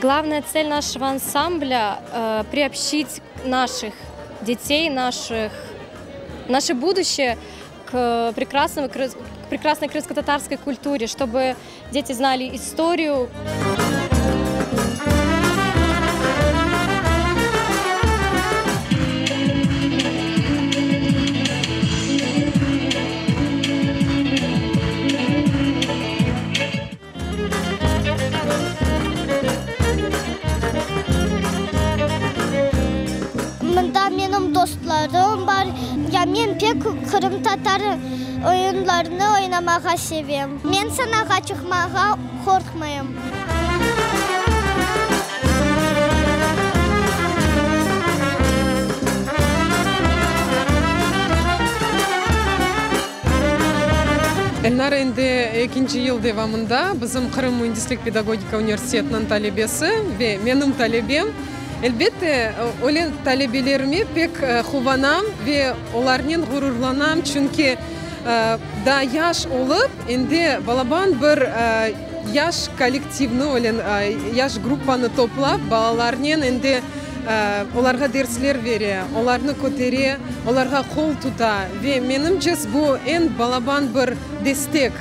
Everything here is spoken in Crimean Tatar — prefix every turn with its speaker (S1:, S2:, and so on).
S1: Главная цель нашего ансамбля приобщить наших детей, наших, наше будущее к прекрасному, к прекрасной крымско-татарской культуре, чтобы дети знали историю.
S2: Mında menim dostlarım bar. Ya men pek qırımtatar oyunlarını oynamağa sevem. Men sanağa çıqmağa qorqmayım.
S3: Elnara endi ekinci yıl devamında bizim Qırım müendislik-pedagogika universitetiniñ talebesi ve menim talebem. Elbette, öyle talebelerime pek quvanam ve olarnen ğururlanam, çünki daa yaş olıp, endi balaban bir yaş kollektivni, öyle yaş gruppanı toplap, balalarnen endi olarğa dersler bere, olarnı kötere, olarğa qol tuta ve menimce, bu eñ balaban bir destek.